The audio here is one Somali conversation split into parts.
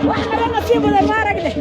Wax naga nasiib badan ma aragne.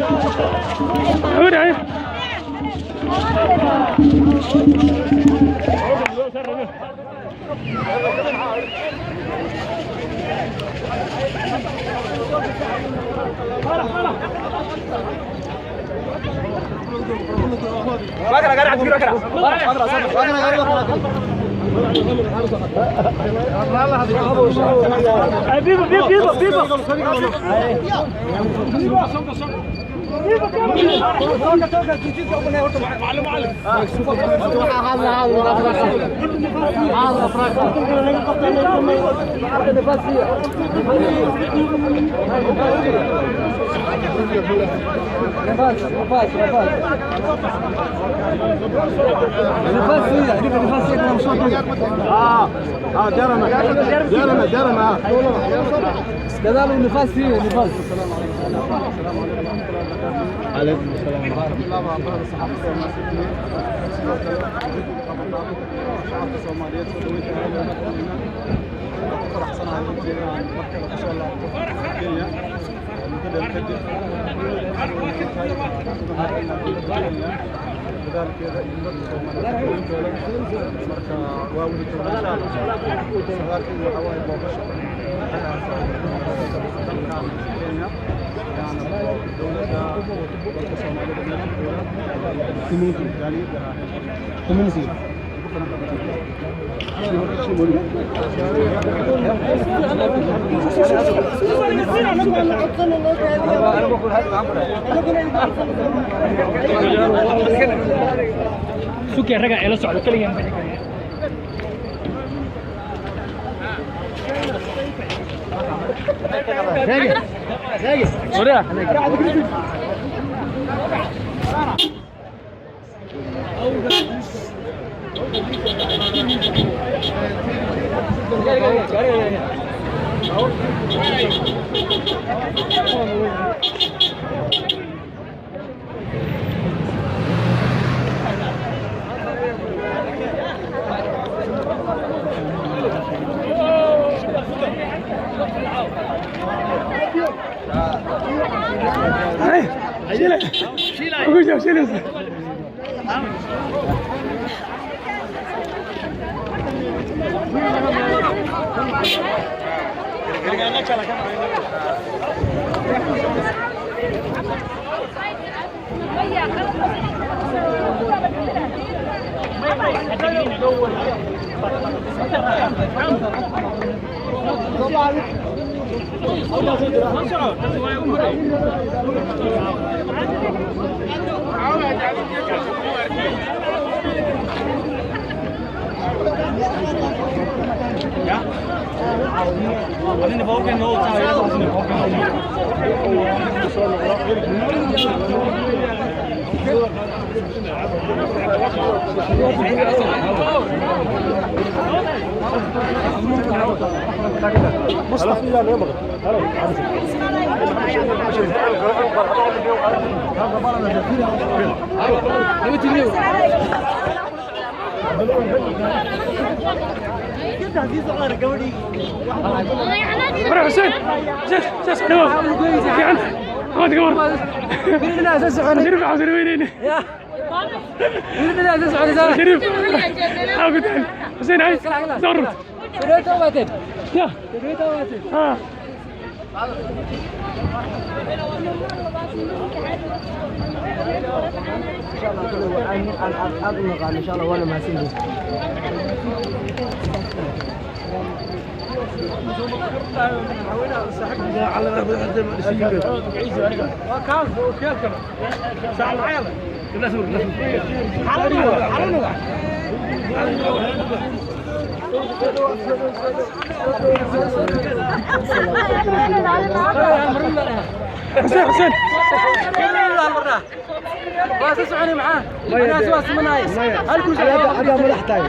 Shacabka Soomaaliyeed soo dhaweynta ku faraxsanahay runtii inaan mar kale kusoo laabto Kenya muddo dheer kadib. Kenya dadaalkeeda iyo dadka Soomaaliyeed dhaweyntooda. Marka waa weli joognaa, insha Allah. Socdaalkaygu waxaa waaye booqasho dalkan Kenya, yaana dowladda dadka Soomaalida meesha jooga, jaaliyadda. Sukii ragga ee la socdo keligeen bixi karaya. Mara Xuseen, Xuseen, Xuseen, dhawow. Fiican. Maxamed Gamar. Shirif xuseen weyneyne. شريف عاود حسين عايز زرت يا ها. Aad u naqaan insha Allah, waana mahadsantihiin. حسين حسين. Adaa madax tahay.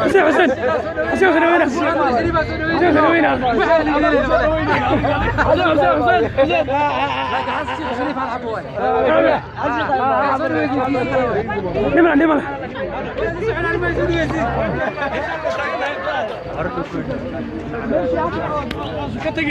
حسين حسين حسين حسين وين حسين حسين وين حسين حسين حسين نمرة نمرة.